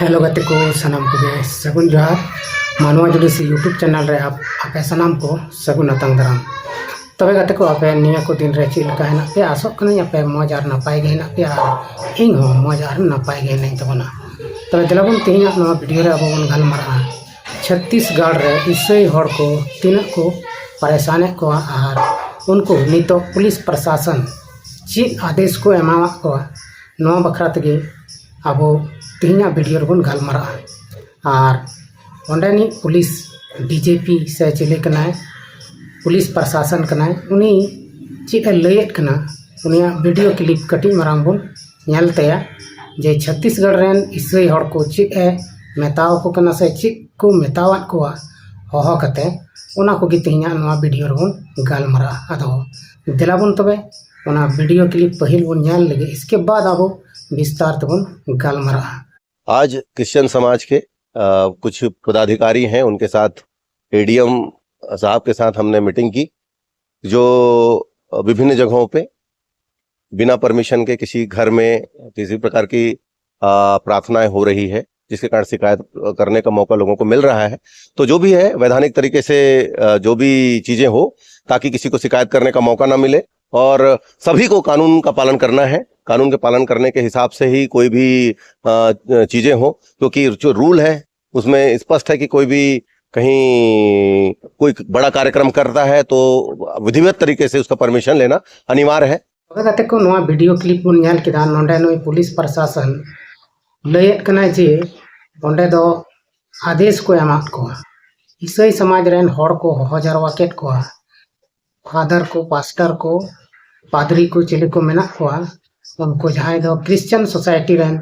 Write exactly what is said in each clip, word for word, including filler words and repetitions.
Hello ᱜᱟᱛᱮ ᱠᱚ ᱥᱟᱱᱟᱢ ᱠᱚᱜᱮ ᱥᱟᱹᱜᱩᱱ ᱡᱚᱦᱟᱨ᱾ ᱢᱟᱱᱣᱟ ᱡᱩᱰᱤᱥᱤ YouTube ᱪᱮᱱᱮᱞ ᱨᱮ ᱟᱯ- ᱟᱯᱮ ᱥᱟᱱᱟᱢ ᱠᱚ ᱥᱟᱹᱜᱩᱱ ᱟᱛᱟᱝ ᱫᱟᱨᱟᱢ᱾ ᱛᱚᱵᱮ ᱜᱟᱛᱮ ᱠᱚ, ᱟᱯᱮ ᱱᱤᱭᱟᱹ ᱠᱚ ᱫᱤᱱ ᱨᱮ ᱪᱮᱫ ᱞᱮᱠᱟ ᱦᱮᱱᱟᱜ ᱯᱮᱭᱟ? ᱟᱥᱚᱜ ᱠᱟᱹᱱᱟᱹᱧ ᱟᱯᱮ ᱢᱚᱡᱽ ᱟᱨ ᱱᱟᱯᱟᱭ ᱜᱮ ᱦᱮᱱᱟᱜ ᱯᱮᱭᱟ ᱟᱨ ᱤᱧ ᱦᱚᱸ ᱢᱚᱡᱽ ᱟᱨ ᱱᱟᱯᱟᱭ ᱜᱮ ᱦᱮᱱᱟᱹᱧ ᱛᱟᱵᱚᱱᱟ᱾ ᱛᱚᱵᱮ ᱫᱮᱞᱟ ᱵᱚᱱ ᱛᱮᱦᱮᱧᱟᱜ ᱱᱚᱣᱟ ᱵᱷᱤᱰᱤᱭᱳ ᱨᱮ ᱟᱵᱚ ᱵᱚᱱ ᱜᱟᱞᱢᱟᱨᱟᱜᱼᱟ ᱪᱷᱚᱛᱛᱤᱥᱜᱚᱲ ᱨᱮ ᱤᱥᱟᱹᱭ ᱦᱚᱲ ᱠᱚ ᱛᱤᱱᱟᱹᱜ ᱠᱚ ᱯᱟᱨᱮᱥᱟᱱᱮᱫ ᱠᱚᱣᱟ ᱟᱨ ᱩᱱᱠᱩ ᱱᱤᱛᱚᱜ ᱯᱩᱞᱤᱥ ᱯᱨᱚᱥᱟᱥᱚᱱ ᱪᱮᱫ ᱟᱫᱮᱥ ᱠᱚ ᱮᱢᱟᱣᱟᱫ ᱠᱚᱣᱟ, ᱱᱚᱣᱟ ᱵᱟᱠᱷᱨᱟ ᱛᱮᱜᱮ ᱟᱵᱚ ᱛᱮᱦᱮᱧᱟᱜ ᱵᱷᱤᱰᱤᱭᱳ ᱨᱮᱵᱚᱱ ᱜᱟᱞᱢᱟᱨᱟᱜᱼᱟ᱾ ᱟᱨ ᱚᱸᱰᱮᱱᱤᱡ ᱯᱩᱞᱤᱥ ᱰᱤᱡᱮᱯᱤ ᱥᱮ ᱪᱤᱞᱤ ᱠᱟᱱᱟᱭ, ᱯᱩᱞᱤᱥ ᱯᱨᱚᱥᱟᱥᱚᱱ ᱠᱟᱱᱟᱭ, ᱩᱱᱤ ᱪᱮᱫ ᱮ ᱞᱟᱹᱭᱮᱫ ᱠᱟᱱᱟ, ᱩᱱᱤᱭᱟᱜ ᱵᱷᱤᱰᱤᱭᱳ ᱠᱞᱤᱯ ᱠᱟᱹᱴᱤᱡ ᱢᱟᱨᱟᱝ ᱵᱚᱱ ᱧᱮᱞ ᱛᱟᱭᱟ ᱡᱮ ᱪᱷᱚᱛᱛᱤᱥᱜᱚᱲ ᱨᱮᱱ ᱤᱥᱟᱹᱭ ᱦᱚᱲ ᱠᱚ ᱪᱮᱫ ᱮ ᱢᱮᱛᱟᱣ ᱠᱚ ᱠᱟᱱᱟ ᱥᱮ ᱪᱮᱫ ᱠᱚ ᱢᱮᱛᱟᱣᱟᱫ ᱠᱚᱣᱟ ᱦᱚᱦᱚ ᱠᱟᱛᱮ, ᱚᱱᱟ ᱠᱚᱜᱮ ᱛᱮᱦᱮᱧᱟᱜ ᱱᱚᱣᱟ ᱵᱷᱤᱰᱤᱭᱳ ᱨᱮᱵᱚᱱ ᱜᱟᱞᱢᱟᱨᱟᱜᱼᱟ᱾ ᱟᱫᱚ ᱫᱮᱞᱟ ᱵᱚᱱ ᱛᱚᱵᱮ ᱚᱱᱟ ᱵᱷᱤᱰᱤᱭᱳ ᱠᱞᱤᱯ ᱯᱟᱹᱦᱤᱞ ᱵᱚᱱ ᱧᱮᱞ ᱞᱮᱜᱮ, ᱤᱥᱠᱮ ᱵᱟᱫ ᱟᱵᱚ ᱵᱤᱥᱛᱟᱨ ᱛᱮᱵᱚᱱ ᱜᱟᱞᱢᱟᱨᱟᱜᱼᱟ᱾ आज क्रिश्चियन समाज के अ, कुछ पदाधिकारी हैं, उनके साथ एडीएम साहब के साथ हमने मीटिंग की, जो विभिन्न जगहों पे बिना परमिशन के किसी घर में किसी प्रकार की अ, प्रार्थनाएं हो रही है, जिसके कारण शिकायत करने का मौका लोगों को मिल रहा है। तो जो भी है, वैधानिक तरीके से अ, जो भी चीजें हो, ताकि किसी को शिकायत करने का मौका ना मिले, और सभी को कानून का पालन करना है। कानून के पालन करने के हिसाब से ही कोई भी अ, चीजें हो, क्योंकि जो रूल है उसमें स्पष्ट है कि कोई भी कहीं कोई बड़ा कार्यक्रम करता है तो विधिवत तरीके से उसका परमिशन लेना अनिवार्य है। ᱛᱚᱵᱮ ᱜᱟᱛᱮ ᱠᱚ, ᱱᱚᱣᱟ ᱵᱷᱤᱰᱤᱭᱳ ᱠᱞᱤᱯ ᱵᱚᱱ ᱧᱮᱞ ᱠᱮᱫᱟ᱾ ᱱᱚᱰᱮ ᱱᱩᱭ ᱯᱩᱞᱤᱥ ᱯᱨᱚᱥᱟᱥᱚᱱ ᱞᱟᱹᱭᱮᱫ ᱠᱟᱱᱟᱭ ᱡᱮ ᱚᱸᱰᱮ ᱫᱚ ᱟᱫᱮᱥ ᱠᱚ ᱮᱢᱟᱫ ᱠᱚᱣᱟ, ᱤᱥᱟᱹᱭ ᱥᱚᱢᱟᱡᱽ ᱨᱮᱱ ᱦᱚᱲ ᱠᱚ ᱦᱚᱦᱚ ᱡᱟᱨᱣᱟ ᱠᱮᱫ ᱠᱚᱣᱟ, ᱯᱷᱟᱫᱟᱨ ᱠᱚ, ᱯᱟᱥᱴᱟᱨ ᱠᱚ, ᱯᱟᱫᱽᱨᱤ ᱠᱚ, ᱪᱤᱞᱤ ᱠᱚ ᱢᱮᱱᱟᱜ ᱠᱚᱣᱟ, ᱩᱱᱠᱩ ᱡᱟᱦᱟᱸᱭ ᱫᱚ ᱠᱨᱤᱥᱪᱟᱱ ᱥᱳᱥᱟᱭᱴᱤ ᱨᱮᱱ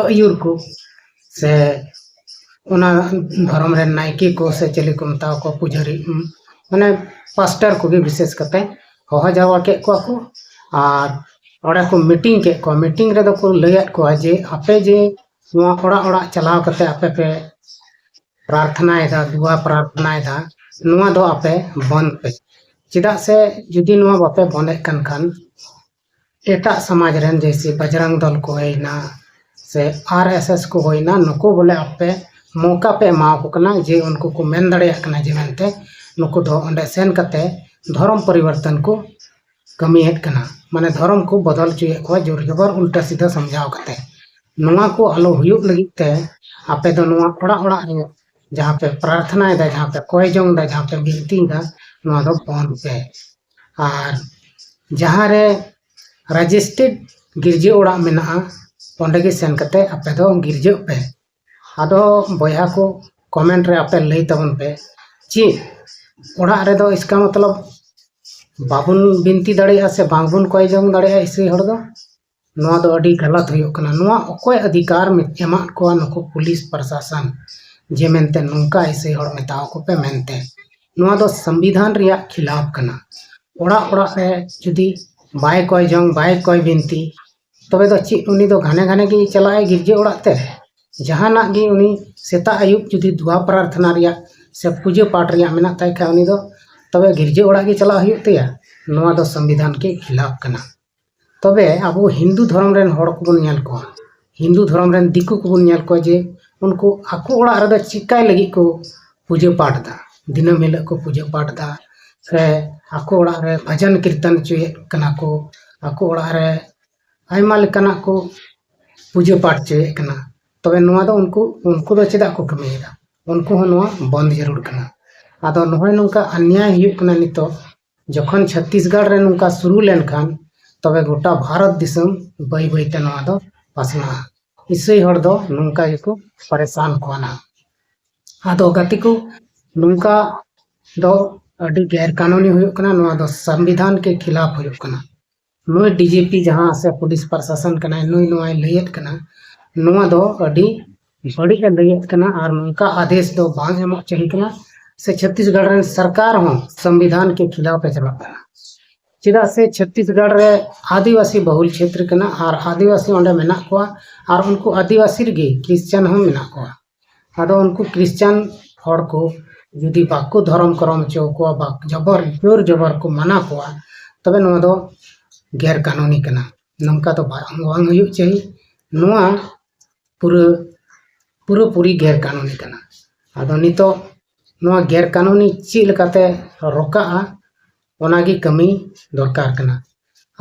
ᱟᱹᱭᱩᱨ ᱠᱚ ᱥᱮ ᱚᱱᱟ ᱫᱷᱚᱨᱚᱢ ᱨᱮᱱ ᱱᱟᱭᱠᱮ ᱠᱚ ᱥᱮ ᱪᱤᱞᱤ ᱠᱚ ᱢᱮᱛᱟ ᱠᱚᱣᱟ, ᱯᱩᱡᱟᱹᱨᱤ, ᱩᱢ, ᱢᱟᱱᱮ ᱯᱟᱥᱴᱟᱨ ᱠᱚᱜᱮ ᱵᱤᱥᱮᱥ ᱠᱟᱛᱮ ᱦᱚᱦᱚ ᱡᱟᱣᱨᱟ ᱠᱮᱫ ᱠᱚᱣᱟ ᱠᱚ᱾ ᱟᱨ ᱚᱸᱰᱮ ᱠᱚ ᱢᱤᱴᱤᱝ ᱠᱮᱫ ᱠᱚᱣᱟ᱾ ᱢᱤᱴᱤᱝ ᱨᱮᱫᱚ ᱠᱚ ᱞᱟᱹᱭᱟᱫ ᱠᱚᱣᱟ ᱡᱮ ᱟᱯᱮ ᱡᱮ ᱱᱚᱣᱟ ᱚᱲᱟᱜ ᱚᱲᱟᱜ ᱪᱟᱞᱟᱣ ᱠᱟᱛᱮ ᱟᱯᱮ ᱯᱮ ᱯᱨᱟᱨᱛᱷᱱᱟᱭᱮᱫᱟ, ᱫᱩᱣᱟ ᱯᱨᱟᱨᱛᱷᱱᱟᱭᱮᱫᱟ, ᱱᱚᱣᱟ ᱫᱚ ᱟᱯᱮ ᱵᱚᱱᱫ ᱯᱮ᱾ ᱪᱮᱫᱟᱜ ᱥᱮ ᱡᱩᱫᱤ ᱱᱚᱣᱟ ᱵᱟᱯᱮ ᱵᱚᱱᱫᱮᱫ ᱠᱟᱱ ᱠᱷᱟᱱ ᱮᱴᱟᱜ ᱥᱚᱢᱟᱡᱽ ᱨᱮᱱ ᱡᱮᱭᱥᱮ ᱵᱟᱡᱽᱨᱟᱝ ᱫᱚᱞ ᱠᱚ ᱦᱩᱭᱱᱟ, ᱥᱮ ᱟᱨ ᱮᱥ ᱮᱥ ᱠᱚ ᱦᱩᱭᱱᱟ, ᱱᱩᱠᱩ ᱵᱚᱞᱮ ᱟᱯᱮ ᱢᱚᱣᱠᱟ ᱯᱮ ᱮᱢᱟ ᱠᱚ ᱠᱟᱱᱟ ᱡᱮ ᱩᱱᱠᱩ ᱠᱚ ᱢᱮᱱ ᱫᱟᱲᱮᱭᱟᱜ ᱠᱟᱱᱟ ᱡᱮ ᱢᱮᱱᱛᱮ ᱱᱩᱠᱩ ᱫᱚ ᱚᱸᱰᱮ ᱥᱮᱱ ᱠᱟᱛᱮ ᱫᱷᱚᱨᱚᱢ ᱯᱚᱨᱤᱵᱚᱨᱛᱚᱱ ᱠᱚ ᱠᱟᱹᱢᱤᱭᱮᱫ ᱠᱟᱱᱟ, ᱢᱟᱱᱮ ᱫᱷᱚᱨᱚᱢ ᱠᱚ ᱵᱚᱫᱚᱞ ᱦᱚᱪᱚᱭᱮᱫ ᱠᱚᱣᱟ ᱡᱳᱨ ᱡᱚᱵᱚᱨ ᱩᱞᱴᱟ ᱥᱤᱫᱷᱟ ᱥᱟᱢᱡᱷᱟᱣ ᱠᱟᱛᱮ᱾ ᱱᱚᱣᱟ ᱠᱚ ᱟᱞᱚ ᱦᱩᱭᱩᱜ ᱞᱟᱹᱜᱤᱫ ᱛᱮ ᱟᱯᱮ ᱫᱚ ᱱᱚᱣᱟ ᱚᱲᱟᱜ ᱚᱲᱟᱜ ᱨᱮ ᱡᱟᱦᱟᱸ ᱯᱮ ᱯᱨᱟᱨᱛᱷᱱᱟᱭᱮᱫᱟ, ᱡᱟᱦᱟᱸ ᱯᱮ ᱠᱚᱭ ᱡᱚᱝ ᱮᱫᱟ, ᱡᱟᱦᱟᱸ ᱯᱮ ᱵᱤᱱᱛᱤᱭᱮᱫᱟ, ᱱᱚᱣᱟ ᱫᱚ ᱵᱚᱱᱫ ᱯᱮ᱾ ᱟᱨ ᱡᱟᱦᱟᱸ ᱨᱮ ᱨᱮᱡᱤᱥᱴᱟᱨᱰ ᱜᱤᱨᱡᱟᱹ ᱚᱲᱟᱜ ᱢᱮᱱᱟᱜᱼᱟ, ᱚᱸᱰᱮ ᱜᱮ ᱥᱮᱱ ᱠᱟᱛᱮ ᱟᱯᱮ ᱫᱚ ᱜᱤᱨᱡᱟᱹᱜ ᱯᱮ᱾ ᱟᱫᱚ ᱵᱚᱭᱦᱟ ᱠᱚ, ᱠᱚᱢᱮᱱᱴ ᱨᱮ ᱟᱯᱮ ᱞᱟᱹᱭ ᱛᱟᱵᱚᱱ ᱯᱮ, ᱪᱮᱫ ᱚᱲᱟᱜ ᱨᱮᱫᱚ ᱤᱥᱠᱟ ᱢᱚᱛᱞᱚᱵ ᱵᱟᱵᱚᱱ ᱵᱤᱱᱛᱤ ᱫᱟᱲᱮᱭᱟᱜᱼᱟ ᱥᱮ ᱵᱟᱝᱵᱚᱱ ᱠᱚᱭ ᱡᱚᱝ ᱫᱟᱲᱮᱭᱟᱜᱼᱟ ᱤᱥᱟᱹᱭ ᱦᱚᱲ ᱫᱚ? ᱱᱚᱣᱟ ᱫᱚ ᱟᱹᱰᱤ ᱜᱟᱞᱟᱛ ᱦᱩᱭᱩᱜ ᱠᱟᱱᱟ᱾ ᱱᱚᱣᱟ ᱚᱠᱚᱭ ᱚᱫᱷᱤᱠᱟᱨ ᱮᱢᱟᱫ ᱠᱚᱣᱟ ᱱᱩᱠᱩ ᱯᱩᱞᱤᱥ ᱯᱨᱚᱥᱟᱥᱚᱱ ᱡᱮ ᱢᱮᱱᱛᱮ ᱱᱚᱝᱠᱟ ᱤᱥᱟᱹᱭ ᱦᱚᱲ ᱢᱮᱛᱟᱣ ᱠᱚ ᱯᱮ ᱢᱮᱱᱛᱮ? ᱱᱚᱣᱟ ᱫᱚ ᱥᱚᱝᱵᱤᱫᱷᱟᱱ ᱨᱮᱭᱟᱜ ᱠᱷᱤᱞᱟᱯ ᱠᱟᱱᱟ᱾ ᱚᱲᱟᱜ ᱚᱲᱟᱜ ᱨᱮ ᱡᱩᱫᱤ ᱵᱟᱭ ᱠᱚᱭ ᱡᱚᱝ, ᱵᱟᱭ ᱠᱚᱭ ᱵᱤᱱᱛᱤ, ᱛᱚᱵᱮ ᱫᱚ ᱪᱮᱫ ᱩᱱᱤ ᱫᱚ ᱜᱷᱟᱱᱮ ᱜᱷᱟᱱᱮ ᱜᱮ ᱪᱟᱞᱟᱜ ᱟᱭ ᱜᱤᱨᱡᱟᱹ ᱚᱲᱟᱜ ᱛᱮ? ᱡᱟᱦᱟᱱᱟᱜ ᱜᱮ ᱩᱱᱤ ᱥᱮᱛᱟᱜ ᱟᱹᱭᱩᱵ ᱡᱩᱫᱤ ᱫᱩᱣᱟ ᱯᱨᱟᱨᱛᱷᱱᱟ ᱨᱮᱭᱟᱜ ᱥᱮ ᱯᱩᱡᱟᱹ ᱯᱟᱴ ᱨᱮᱭᱟᱜ ᱢᱮᱱᱟᱜ ᱛᱟᱭ ᱠᱷᱟᱱ ᱩᱱᱤ ᱫᱚ ᱛᱚᱵᱮ ᱜᱤᱨᱡᱟᱹ ᱚᱲᱟᱜ ᱜᱮ ᱪᱟᱞᱟᱜ ᱦᱩᱭᱩᱜ ᱛᱟᱭᱟ? ᱱᱚᱣᱟ ᱫᱚ ᱥᱚᱝᱵᱤᱫᱷᱟᱱ ᱜᱮ ᱠᱷᱤᱞᱟᱯ ᱠᱟᱱᱟ᱾ ᱛᱚᱵᱮ ᱟᱵᱚ ᱦᱤᱱᱫᱩ ᱫᱷᱚᱨᱚᱢ ᱨᱮᱱ ᱦᱚᱲ ᱠᱚᱵᱚᱱ ᱧᱮᱞ ᱠᱚᱣᱟ, ᱦᱤᱱᱫᱩ ᱫᱷᱚᱨᱚᱢ ᱨᱮᱱ ᱫᱤᱠᱩ ᱠᱚᱵᱚᱱ ᱧᱮᱞ ᱠᱚᱣᱟ ᱡᱮ ᱩᱱᱠᱩ ᱟᱠᱚ ᱚᱲᱟᱜ ᱨᱮᱫᱚ ᱪᱤᱠᱟᱭ ᱞᱟᱹᱜᱤᱫ ᱠᱚ ᱯᱩᱡᱟᱹ ᱯᱟᱴ ᱮᱫᱟ, ᱫᱤᱱᱟᱹᱢ ᱦᱤᱞᱳᱜ ᱠᱚ ᱯᱩᱡᱟᱹ ᱯᱟᱴ ᱮᱫᱟ, ᱥᱮ ᱟᱠᱚ ᱚᱲᱟᱜ ᱨᱮ ᱵᱷᱟᱡᱟᱱ ᱠᱤᱨᱛᱚᱱ ᱦᱚᱪᱚᱭᱮᱫ ᱠᱟᱱᱟ ᱠᱚ, ᱟᱠᱚ ᱚᱲᱟᱜ ᱨᱮ ᱟᱭᱢᱟ ᱞᱮᱠᱟᱱᱟᱜ ᱠᱚ ᱯᱩᱡᱟᱹ ᱯᱟᱴ ᱦᱚᱪᱚᱭᱮᱫ ᱠᱟᱱᱟ᱾ ᱛᱚᱵᱮ ᱱᱚᱣᱟ ᱫᱚ ᱩᱱᱠᱩ, ᱩᱱᱠᱩ ᱫᱚ ᱪᱮᱫᱟᱜ ᱠᱚ ᱠᱟᱹᱢᱤᱭᱮᱫᱟ? ᱩᱱᱠᱩ ᱦᱚᱸ ᱱᱚᱣᱟ ᱵᱚᱱᱫ ᱡᱟᱹᱨᱩᱲ ᱠᱟᱱᱟ᱾ ᱟᱫᱚ ᱱᱚᱜᱼᱚᱭ ᱱᱚᱝᱠᱟ ᱚᱱᱱᱭᱟᱭ ᱦᱩᱭᱩᱜ ᱠᱟᱱᱟ ᱱᱤᱛᱚᱜ᱾ ᱡᱚᱠᱷᱚᱱ ᱪᱷᱚᱛᱛᱤᱥᱜᱚᱲ ᱨᱮ ᱱᱚᱝᱠᱟ ᱥᱩᱨᱩ ᱞᱮᱱᱠᱷᱟᱱ ᱛᱚᱵᱮ ᱜᱚᱴᱟ ᱵᱷᱟᱨᱚᱛ ᱫᱤᱥᱚᱢ ᱵᱟᱹᱭ ᱵᱟᱹᱭᱛᱮ ᱱᱚᱣᱟ ᱫᱚ ᱯᱟᱥᱱᱟᱜᱼᱟ᱾ ᱤᱥᱟᱹᱭ ᱦᱚᱲ ᱫᱚ ᱱᱚᱝᱠᱟ ᱜᱮᱠᱚ ᱯᱟᱨᱮᱥᱟᱱ ᱠᱚᱣᱟ ᱱᱟᱦᱟᱜ᱾ ᱟᱫᱚ ᱜᱟᱛᱮ ᱠᱚ, ᱱᱚᱝᱠᱟ ᱫᱚ ᱟᱹᱰᱤ ᱜᱮᱨ ᱠᱟᱹᱱᱩᱱᱤ ᱦᱩᱭᱩᱜ ᱠᱟᱱᱟ, ᱱᱚᱣᱟ ᱫᱚ ᱥᱚᱝᱵᱤᱫᱷᱟᱱ ᱠᱮ ᱠᱷᱤᱞᱟᱯ ᱦᱩᱭᱩᱜ ᱠᱟᱱᱟ᱾ ᱱᱩᱭ ᱰᱤᱡᱤᱯᱤ ᱡᱟᱦᱟᱸ ᱥᱮ ᱯᱩᱞᱤᱥ ᱯᱨᱚᱥᱟᱥᱚᱱ ᱠᱟᱱᱟᱭ, ᱱᱩᱭ ᱱᱚᱣᱟᱭ ᱞᱟᱹᱭᱮᱫ ᱠᱟᱱᱟ, ᱱᱚᱣᱟ ᱫᱚ ᱟᱹᱰᱤ ᱵᱟᱹᱲᱤᱡ ᱮ ᱞᱟᱹᱭᱮᱫ ᱠᱟᱱᱟ ᱟᱨ ᱱᱚᱝᱠᱟ ᱟᱫᱮᱥ ᱫᱚ ᱵᱟᱝ ᱮᱢᱚᱜ ᱪᱟᱹᱦᱤ ᱠᱟᱱᱟ᱾ ᱥᱮ ᱪᱷᱚᱛᱛᱤᱥᱜᱚᱲ ᱨᱮᱱ ᱥᱚᱨᱠᱟᱨ ᱦᱚᱸ ᱥᱚᱝᱵᱤᱫᱷᱟᱱ ᱠᱮ ᱠᱷᱤᱞᱟᱯ ᱮ ᱪᱟᱞᱟᱜ ᱠᱟᱱᱟ᱾ ᱪᱮᱫᱟᱜ ᱥᱮ ᱪᱷᱚᱛᱛᱤᱥᱜᱚᱲ ᱨᱮ ᱟᱹᱫᱤᱵᱟᱹᱥᱤ ᱵᱟᱹᱦᱩᱞ ᱪᱷᱮᱛᱨᱚ ᱠᱟᱱᱟ ᱟᱨ ᱟᱹᱫᱤᱵᱟᱹᱥᱤ ᱚᱸᱰᱮ ᱢᱮᱱᱟᱜ ᱠᱚᱣᱟ ᱟᱨ ᱩᱱᱠᱩ ᱟᱹᱫᱤᱵᱟᱹᱥᱤ ᱨᱮᱜᱮ ᱠᱷᱨᱤᱥᱪᱟᱱ ᱦᱚᱸ ᱢᱮᱱᱟᱜ ᱠᱚᱣᱟ᱾ ᱟᱫᱚ ᱩᱱᱠᱩ ᱠᱷᱨᱤᱥᱪᱟᱱ ᱦᱚᱲ ᱠᱚ ᱡᱩᱫᱤ ᱵᱟᱠᱚ ᱫᱷᱚᱨᱚᱢ ᱠᱚᱨᱚᱢ ᱦᱚᱪᱚ ᱠᱚᱣᱟ, ᱵᱟ-, ᱡᱚᱵᱚᱨ, ᱡᱳᱨ ᱡᱚᱵᱚᱨ ᱠᱚ ᱢᱟᱱᱟ ᱠᱚᱣᱟ, ᱛᱚᱵᱮ ᱱᱚᱣᱟ ᱫᱚ ᱜᱮᱨ ᱠᱟᱹᱱᱩᱱᱤ ᱠᱟᱱᱟ᱾ ᱱᱚᱝᱠᱟ ᱫᱚ ᱵᱟᱝ, ᱵᱟᱝ ᱦᱩᱭᱩᱜ ᱪᱟᱹᱦᱤ᱾ ᱱᱚᱣᱟ ᱯᱩᱨᱟᱹ ᱯᱩᱨᱟᱹᱯᱩᱨᱤ ᱜᱮᱨ ᱠᱟᱹᱱᱩᱱᱤ ᱠᱟᱱᱟ᱾ ᱟᱫᱚ ᱱᱤᱛᱚᱜ ᱱᱚᱣᱟ ᱜᱮᱨ ᱠᱟᱹᱱᱩᱱᱤ ᱪᱮᱫ ᱞᱮᱠᱟᱛᱮ ᱨᱚᱠᱟᱜᱼᱟ, ᱚᱱᱟᱜᱮ ᱠᱟᱹᱢᱤ ᱫᱚᱨᱠᱟᱨ ᱠᱟᱱᱟ᱾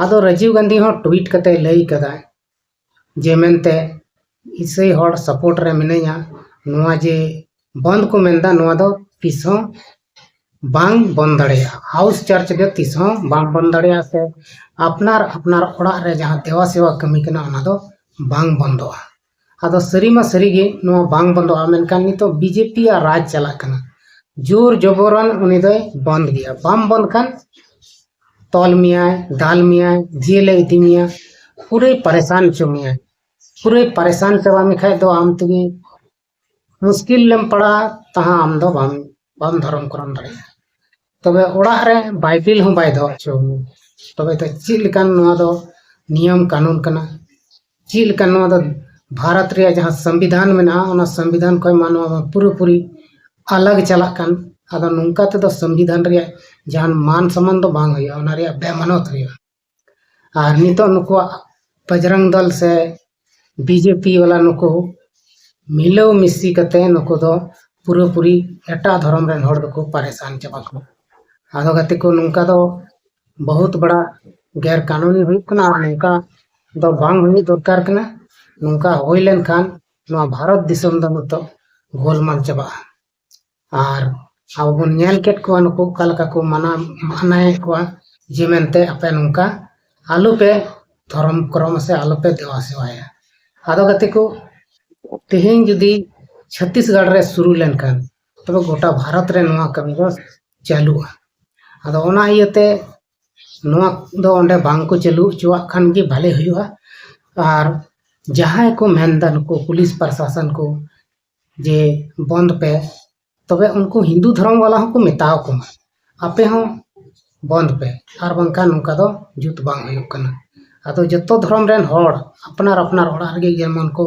ᱟᱫᱚ ᱨᱟᱡᱤᱵᱽ ᱜᱟᱱᱫᱷᱤ ᱦᱚᱸ ᱴᱩᱭᱤᱴ ᱠᱟᱛᱮ ᱞᱟᱹᱭ ᱠᱟᱫᱟᱭ ᱡᱮ ᱢᱮᱱᱛᱮ ᱤᱥᱟᱹᱭ ᱦᱚᱲ ᱥᱟᱯᱳᱨᱴ ᱨᱮ ᱢᱤᱱᱟᱹᱧᱟ, ᱱᱚᱣᱟ ᱡᱮ ᱵᱚᱱᱫ ᱠᱚ ᱢᱮᱱᱫᱟ, ᱱᱚᱣᱟ ᱫᱚ ᱛᱤᱥ ᱦᱚᱸ ᱵᱟᱝ ᱵᱚᱱᱫ ᱫᱟᱲᱮᱭᱟᱜᱼᱟ᱾ ᱦᱟᱣᱩᱥ ᱪᱟᱨᱪ ᱫᱚ ᱛᱤᱥ ᱦᱚᱸ ᱵᱟᱝ ᱵᱚᱱᱫ ᱫᱟᱲᱮᱭᱟᱜᱼᱟ, ᱥᱮ ᱟᱯᱱᱟᱨ ᱟᱯᱱᱟᱨ ᱚᱲᱟᱜ ᱨᱮ ᱡᱟᱦᱟᱸ ᱫᱮᱣᱟ ᱥᱮᱣᱟ ᱠᱟᱹᱢᱤ ᱠᱟᱱᱟ, ᱚᱱᱟ ᱫᱚ ᱵᱟᱝ ᱵᱚᱱᱫᱚᱜᱼᱟ᱾ ᱟᱫᱚ ᱥᱟᱹᱨᱤ ᱢᱟ ᱥᱟᱹᱨᱤ ᱜᱮ ᱱᱚᱣᱟ ᱵᱟᱝ ᱵᱚᱱᱫᱚᱜᱼᱟ, ᱢᱮᱱᱠᱷᱟᱱ ᱱᱤᱛᱚᱜ ᱵᱤᱡᱮᱯᱤ ᱟᱜ ᱨᱟᱡᱽ ᱪᱟᱞᱟᱜ ᱠᱟᱱᱟ, ᱡᱳᱨ ᱡᱚᱵᱚᱨᱟᱱ ᱩᱱᱤ ᱫᱚᱭ ᱵᱚᱱᱫ ᱜᱮᱭᱟ᱾ ᱵᱟᱢ ᱵᱚᱱᱫ ᱠᱷᱟᱱ ᱛᱚᱞ ᱢᱮᱭᱟᱭ, ᱫᱟᱞ ᱢᱮᱭᱟᱭ, ᱡᱮᱞᱮ ᱤᱫᱤ ᱢᱮᱭᱟ, ᱯᱩᱨᱟᱹᱭ ᱯᱟᱨᱮᱥᱟᱱ ᱦᱚᱪᱚ ᱢᱮᱭᱟᱭ᱾ ᱯᱩᱨᱟᱹᱭ ᱯᱟᱨᱮᱥᱟᱱ ᱪᱟᱵᱟ ᱢᱮᱠᱷᱟᱡ ᱫᱚ ᱟᱢ ᱛᱮᱜᱮ ᱢᱩᱥᱠᱤᱞ ᱨᱮᱢ ᱯᱟᱲᱟᱜᱼᱟ, ᱛᱟᱦᱟ ᱟᱢ ᱫᱚ ᱵᱟᱢ, ᱵᱟᱢ ᱫᱷᱚᱨᱚᱢ ᱠᱚᱨᱚᱢ ᱫᱟᱲᱮᱭᱟᱜᱼᱟ᱾ ᱛᱚᱵᱮ ᱚᱲᱟᱜ ᱨᱮ ᱵᱟᱭᱵᱮᱞ ᱦᱚᱸ ᱵᱟᱭ ᱫᱚᱦᱚ ᱦᱚᱪᱚ ᱢᱮᱭᱟ᱾ ᱛᱚᱵᱮ ᱫᱚ ᱪᱮᱫ ᱞᱮᱠᱟᱱ ᱱᱚᱣᱟ ᱫᱚ ᱱᱤᱭᱚᱢ ᱠᱟᱹᱱᱩᱱ ᱠᱟᱱᱟ? ᱪᱮᱫ ᱞᱮᱠᱟᱱ ᱱᱚᱣᱟ ᱫᱚ ᱵᱷᱟᱨᱚᱛ ᱨᱮᱭᱟᱜ ᱡᱟᱦᱟᱸ ᱥᱚᱝᱵᱤᱫᱷᱟᱱ ᱢᱮᱱᱟᱜᱼᱟ, ᱚᱱᱟ ᱥᱚᱝᱵᱤᱫᱷᱟᱱ ᱠᱷᱚᱱ ᱢᱟ ᱱᱚᱣᱟ ᱢᱟ ᱯᱩᱨᱟᱹᱯᱩᱨᱤ ᱟᱞᱟᱜᱽ ᱪᱟᱞᱟᱜ ᱠᱟᱱ᱾ ᱟᱫᱚ ᱱᱚᱝᱠᱟ ᱛᱮᱫᱚ ᱥᱚᱝᱵᱤᱫᱷᱟᱱ ᱨᱮᱭᱟᱜ ᱡᱟᱦᱟᱱ ᱢᱟᱱ ᱥᱚᱢᱢᱟᱱ ᱫᱚ ᱵᱟᱝ ᱦᱩᱭᱩᱜᱼᱟ, ᱚᱱᱟ ᱨᱮᱭᱟᱜ ᱵᱮᱢᱟᱱᱚᱛ ᱦᱩᱭᱩᱜᱼᱟ᱾ ᱟᱨ ᱱᱤᱛᱚᱜ ᱱᱩᱠᱩᱣᱟᱜ ᱵᱟᱡᱽᱨᱟᱝ ᱫᱚᱞ ᱥᱮ ᱵᱤᱡᱮᱯᱤ ᱵᱟᱞᱟ ᱱᱩᱠᱩ ᱢᱤᱞᱟᱹᱣ ᱢᱤᱥᱤ ᱠᱟᱛᱮ ᱱᱩᱠᱩ ᱫᱚ ᱯᱩᱨᱟᱹᱯᱩᱨᱤ ᱮᱴᱟᱜ ᱫᱷᱚᱨᱚᱢ ᱨᱮᱱ ᱦᱚᱲ ᱫᱚᱠᱚ ᱯᱟᱨᱮᱥᱟᱱ ᱪᱟᱵᱟ ᱠᱚᱣᱟ᱾ ᱟᱫᱚ ᱜᱟᱛᱮ ᱠᱚ, ᱱᱚᱝᱠᱟ ᱫᱚ ᱵᱚᱦᱩᱛ ᱵᱟᱲᱟ ᱜᱮᱨ ᱠᱟᱹᱱᱩᱱᱤ ᱦᱩᱭᱩᱜ ᱠᱟᱱᱟ ᱟᱨ ᱱᱚᱝᱠᱟ ᱫᱚ ᱵᱟᱝ ᱦᱩᱭ ᱫᱚᱨᱠᱟᱨ ᱠᱟᱱᱟ᱾ ᱱᱚᱝᱠᱟ ᱦᱩᱭ ᱞᱮᱱᱠᱷᱟᱱ ᱱᱚᱣᱟ ᱵᱷᱟᱨᱚᱛ ᱫᱤᱥᱚᱢ ᱫᱚ ᱱᱤᱛᱚᱜ ᱜᱳᱞᱢᱟᱞ ᱪᱟᱵᱟᱜᱼᱟ᱾ ᱟᱨ ᱟᱵᱚ ᱵᱚᱱ ᱧᱮᱞ ᱠᱮᱫ ᱠᱚᱣᱟ ᱱᱩᱠᱩ ᱚᱠᱟ ᱞᱮᱠᱟ ᱠᱚ ᱢᱟᱱᱟ ᱢᱟᱱᱟᱭᱮᱫ ᱠᱚᱣᱟ ᱡᱮ ᱢᱮᱱᱛᱮ ᱟᱯᱮ ᱱᱚᱝᱠᱟ ᱟᱞᱚᱯᱮ ᱫᱷᱚᱨᱚᱢ ᱠᱚᱨᱚᱢ ᱥᱮ ᱟᱞᱚᱯᱮ ᱫᱮᱣᱟ ᱥᱮᱣᱟᱭᱟ᱾ ᱟᱫᱚ ᱜᱟᱛᱮ ᱠᱚ, ᱛᱮᱦᱮᱧ ᱡᱩᱫᱤ ᱪᱷᱚᱛᱤᱥᱜᱚᱲ ᱨᱮ ᱥᱩᱨᱩ ᱞᱮᱱᱠᱷᱟᱱ ᱛᱚᱵᱮ ᱜᱚᱴᱟ ᱵᱷᱟᱨᱚᱛ ᱨᱮ ᱱᱚᱣᱟ ᱠᱟᱹᱢᱤ ᱫᱚ ᱪᱟᱹᱞᱩᱜᱼᱟ᱾ ᱟᱫᱚ ᱚᱱᱟ ᱤᱭᱟᱹᱛᱮ ᱱᱚᱣᱟ ᱫᱚ ᱚᱸᱰᱮ ᱵᱟᱝ ᱠᱚ ᱪᱟᱹᱞᱩ ᱦᱚᱪᱚᱣᱟᱜ ᱠᱷᱟᱱ ᱜᱮ ᱵᱷᱟᱞᱮ ᱦᱩᱭᱩᱜᱼᱟ᱾ ᱟᱨ ᱡᱟᱦᱟᱸᱭ ᱠᱚ ᱢᱮᱱᱫᱟ ᱱᱩᱠᱩ ᱯᱩᱞᱤᱥ ᱯᱨᱚᱥᱟᱥᱚᱱ ᱠᱚ ᱡᱮ ᱵᱚᱱᱫ ᱯᱮ, ᱛᱚᱵᱮ ᱩᱱᱠᱩ ᱦᱤᱱᱫᱩ ᱫᱷᱚᱨᱚᱢ ᱵᱟᱞᱟ ᱦᱚᱸᱠᱚ ᱢᱮᱛᱟᱣ ᱠᱚᱢᱟ, ᱟᱯᱮ ᱦᱚᱸ ᱵᱚᱱᱫ ᱯᱮ, ᱟᱨ ᱵᱟᱝᱠᱷᱟᱱ ᱱᱚᱝᱠᱟ ᱫᱚ ᱡᱩᱛ ᱵᱟᱝ ᱦᱩᱭᱩᱜ ᱠᱟᱱᱟ᱾ ᱟᱫᱚ ᱡᱚᱛᱚ ᱫᱷᱚᱨᱚᱢ ᱨᱮᱱ ᱦᱚᱲ ᱟᱯᱱᱟᱨ ᱟᱯᱱᱟᱨ ᱚᱲᱟᱜ ᱨᱮᱜᱮ ᱡᱮᱢᱚᱱ ᱠᱚ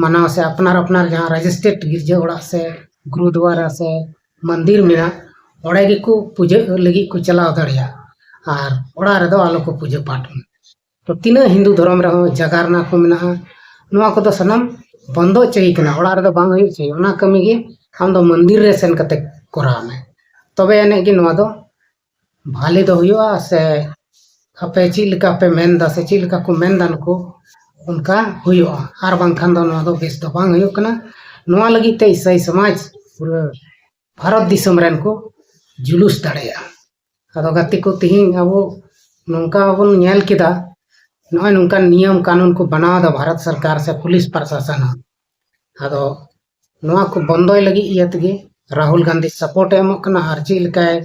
ᱢᱟᱱᱟᱣᱟ, ᱥᱮ ᱟᱯᱱᱟᱨ ᱟᱯᱱᱟᱨ ᱡᱟᱦᱟᱸ ᱨᱮᱡᱤᱥᱴᱟᱨᱰ ᱜᱤᱨᱡᱟᱹ ᱚᱲᱟᱜ ᱥᱮ ᱜᱩᱨᱩᱫᱩᱣᱟᱨᱟ ᱥᱮ ᱢᱚᱱᱫᱤᱨ ᱢᱮᱱᱟᱜ, ᱚᱸᱰᱮ ᱜᱮᱠᱚ ᱯᱩᱡᱟᱹ ᱞᱟᱹᱜᱤᱫ ᱠᱚ ᱪᱟᱞᱟᱣ ᱫᱟᱲᱮᱭᱟᱜᱼᱟ, ᱟᱨ ᱚᱲᱟᱜ ᱨᱮᱫᱚ ᱟᱞᱚ ᱠᱚ ᱯᱩᱡᱟᱹ ᱯᱟᱴ ᱢᱟ᱾ ᱛᱚ ᱛᱤᱱᱟᱹᱜ ᱦᱤᱱᱫᱩ ᱫᱷᱚᱨᱚᱢ ᱨᱮᱦᱚᱸ ᱡᱟᱜᱟᱨᱱᱟ ᱠᱚ ᱢᱮᱱᱟᱜᱼᱟ, ᱱᱚᱣᱟ ᱠᱚᱫᱚ ᱥᱟᱱᱟᱢ ᱵᱚᱱᱫᱚ ᱦᱚᱪᱚᱭ ᱠᱟᱱᱟ, ᱚᱲᱟᱜ ᱨᱮᱫᱚ ᱵᱟᱝ ᱦᱩᱭᱩᱜ ᱦᱚᱪᱚᱭ, ᱚᱱᱟ ᱠᱟᱹᱢᱤ ᱜᱮ ᱟᱢ ᱫᱚ ᱢᱚᱱᱫᱤᱨ ᱨᱮ ᱥᱮᱱ ᱠᱟᱛᱮ ᱠᱚᱨᱟᱣ ᱢᱮ, ᱛᱚᱵᱮ ᱟᱹᱱᱤᱡ ᱜᱮ ᱱᱚᱣᱟ ᱫᱚ ᱵᱷᱟᱞᱮ ᱫᱚ ᱦᱩᱭᱩᱜᱼᱟ᱾ ᱥᱮ ᱟᱯᱮ ᱪᱮᱫ ᱞᱮᱠᱟ ᱯᱮ ᱢᱮᱱ ᱫᱟ ᱥᱮ ᱪᱮᱫ ᱞᱮᱠᱟ ᱠᱚ ᱢᱮᱱ ᱫᱟ ᱱᱩᱠᱩ, ᱚᱱᱠᱟ ᱦᱩᱭᱩᱜᱼᱟ᱾ ᱟᱨ ᱵᱟᱝᱠᱷᱟᱱ ᱫᱚ ᱱᱚᱣᱟ ᱫᱚ ᱵᱮᱥ ᱫᱚ ᱵᱟᱝ ᱦᱩᱭᱩᱜ ᱠᱟᱱᱟ᱾ ᱱᱚᱣᱟ ᱞᱟᱹᱜᱤᱫ ᱛᱮ ᱤᱥᱟᱹᱭ ᱥᱚᱢᱟᱡᱽ ᱯᱩᱨᱟᱹ ᱵᱷᱟᱨᱚᱛ ᱫᱤᱥᱚᱢ ᱨᱮᱱ ᱠᱚ ᱡᱩᱞᱩᱥ ᱫᱟᱲᱮᱭᱟᱜᱼᱟ᱾ ᱟᱫᱚ ᱜᱟᱛᱮ ᱠᱚ, ᱛᱤᱦᱤᱧ ᱟᱵᱚ ᱱᱚᱝᱠᱟ ᱵᱚᱱ ᱧᱮᱞ ᱠᱮᱫᱟ, ᱱᱚᱜᱼᱚᱭ ᱱᱚᱝᱠᱟᱱ ᱱᱤᱭᱚᱢ ᱠᱟᱹᱱᱩᱱ ᱠᱚ ᱵᱮᱱᱟᱣ ᱮᱫᱟ ᱵᱷᱟᱨᱚᱛ ᱥᱚᱨᱠᱟᱨ ᱥᱮ ᱯᱩᱞᱤᱥ ᱯᱨᱚᱥᱟᱥᱚᱱ ᱦᱚᱸ᱾ ᱟᱫᱚ ᱱᱚᱣᱟ ᱠᱚ ᱵᱚᱱᱫᱚᱭ ᱞᱟᱹᱜᱤᱫ ᱤᱭᱟᱹ ᱛᱮᱜᱮ ᱨᱟᱦᱩᱞ ᱜᱟᱱᱫᱷᱤ ᱥᱟᱯᱳᱨᱴ ᱮ ᱮᱢᱚᱜ ᱠᱟᱱᱟ᱾ ᱟᱨ ᱪᱮᱫ ᱞᱮᱠᱟᱭ,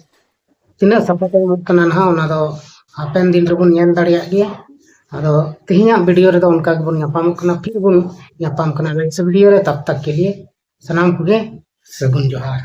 ᱛᱤᱱᱟᱹᱜ ᱥᱟᱯᱳᱨᱴ ᱮ ᱮᱢᱚᱜ ᱠᱟᱱᱟ ᱱᱟᱦᱟᱜ, ᱚᱱᱟ ᱫᱚ ᱦᱟᱯᱮᱱ ᱫᱤᱱ ᱨᱮᱵᱚᱱ ᱧᱮᱞ ᱫᱟᱲᱮᱭᱟᱜ ᱜᱮᱭᱟ᱾ ᱟᱫᱚ ᱛᱮᱦᱮᱧᱟᱜ ᱵᱷᱤᱰᱤᱭᱳ ᱨᱮᱫᱚ ᱚᱱᱠᱟ ᱜᱮᱵᱚᱱ ᱧᱟᱯᱟᱢᱚᱜ ᱠᱟᱱᱟ, ᱯᱷᱤᱨ ᱵᱚᱱ ᱧᱟᱯᱟᱢ ᱠᱟᱱᱟ ᱱᱮᱠᱥᱴ ᱵᱷᱤᱰᱤᱭᱳ ᱨᱮ᱾ ᱛᱟᱵ ᱛᱟᱠ ᱠᱮ ᱞᱤᱭᱮ ᱥᱟᱱᱟᱢ ᱠᱚᱜᱮ ᱥᱟᱹᱜᱩᱱ ᱡᱚᱦᱟᱨ᱾